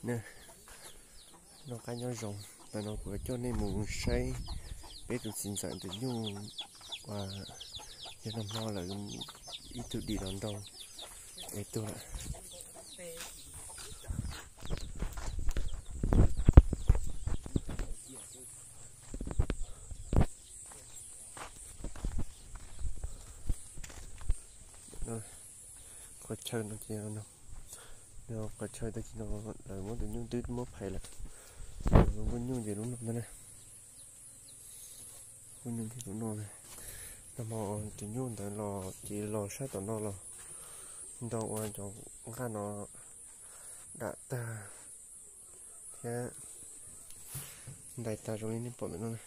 Ne, noj qab nyob zoo, tam no kuv coj nej mus saib peb tus txiv ntxawm tus nyuj uas yog nag hmo lawm ib tug dim los nrau es tuag lawm. Qhov chaw no ces, qhov chaw tag kis no lawv muab tus nyuj twb muab phais lawm. Lub nyuj ces lub no ntag na. Lub nyuj ces lub no. Nag hmo tus nyuj ntawd los ces los sab tom no los nrau ua cov nqaj no dam tag thiab ntais tag zoo li nej pom ntawm no na.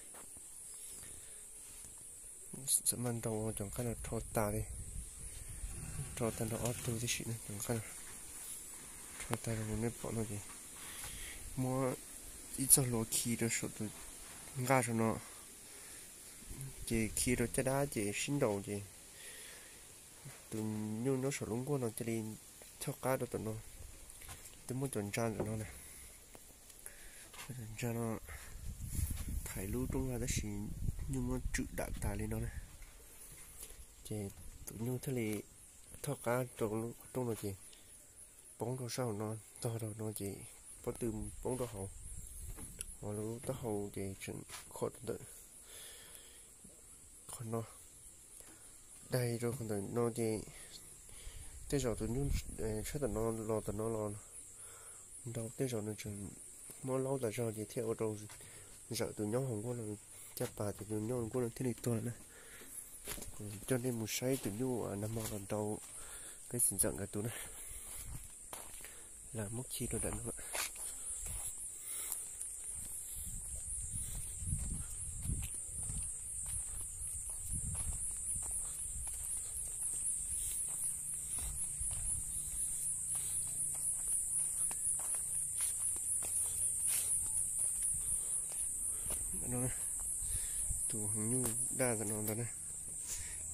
Txawm maj nrau ua cov nqaj no rho tas li, rho tag nrho ob tug tib si na, cov nqaj no rho tag zoo li nej pom no ces muab ib txoj hlua khi rau saum tus nqaj saum no, ces khi rau caj dab ces sib nraus ces tus nyuj nyob saum lub nkuaj no cia li thoj qab rau tom no. Twb muab cov ntsa ntawm no na, cov ntsa no thaiv lub rooj vag tab sis nyuj muab tswm dam tas li no na, ces tus nyuj thiaj li thoj qab rau lub qhov rooj no ces poob rau sab hauv no, ntog rau no ces pob tw poob rau hauv, hauv lub taub hau ces tseem khom rau ntawm qhov no. Daig rau qhov ntawm no ces tej zaum tus nyuj sab tom no los tom no los nrau tej zaum nws tseem mob laub tas zog ces thiaj ua rau zawm tus nyob hauv nkuaj no caj pas ces tus nyob hauv nkuaj no thiaj li tuag lawm na. Kuv coj nej mus saib tus nyuj uas nag hmo los nrau peb txiv ntxawm nkawd tus na. Lawv muab khi rau nram no lawm. Ntawm no, tus heev nyuj daj ntawm no ntag na,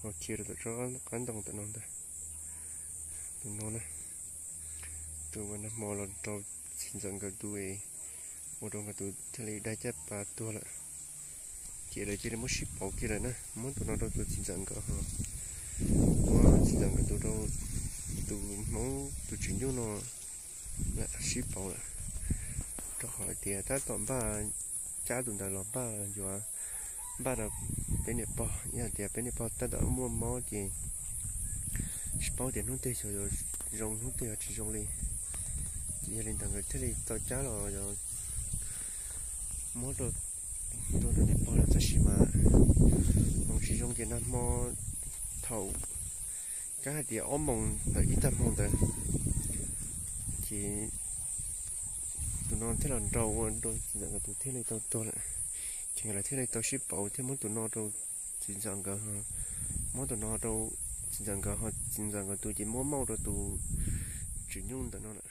ho khi rau tom tsob qab ntoo ntawm no ntag. Tus no na, tus uas nag hmo los nrau txiv ntxawm nkawd tus es ua rau nkawd tus thiaj li daig caj pas tuag lawm. Ces lawv cia li muab sib pauv kiag lawm na, muab tus no rau tus txiv ntxawm nkawd ho muab txiv ntxawm nkawd tus rau tus hmoob tus tswv nyuj no lawm, sib pauv lawm. Rau qhov hais tias tab tom npaj cab tus ntawd los npaj yuav npaj rau peb niam pog, yog hais tias peb niam pog tab tom muaj mob ces tsis paub tias hnub twg xyov yuav zoo hnub twg yuav tsis zoo li. Ces yog li ntawd nkawd thiaj li tau cab los yog muab rau tus niam pog lawm tab sis mas hmoov tsis zoo ces nag hmo thaum kab hais tias ob moos ntawm ib tag hmo ntawd ces tus no thiaj los nrau ua rau txiv ntxawm nkawd tus thiaj li tau tuag lawm. Ces nkawd lawv thiaj li tau sib pauv thiab muab tus no rau txiv ntxawm nkawd, muab tus no rau txiv ntxawm nkawd ho txiv ntxawm nkawd tus ces muab mauj rau tus tswv nyuj ntawm no lawm.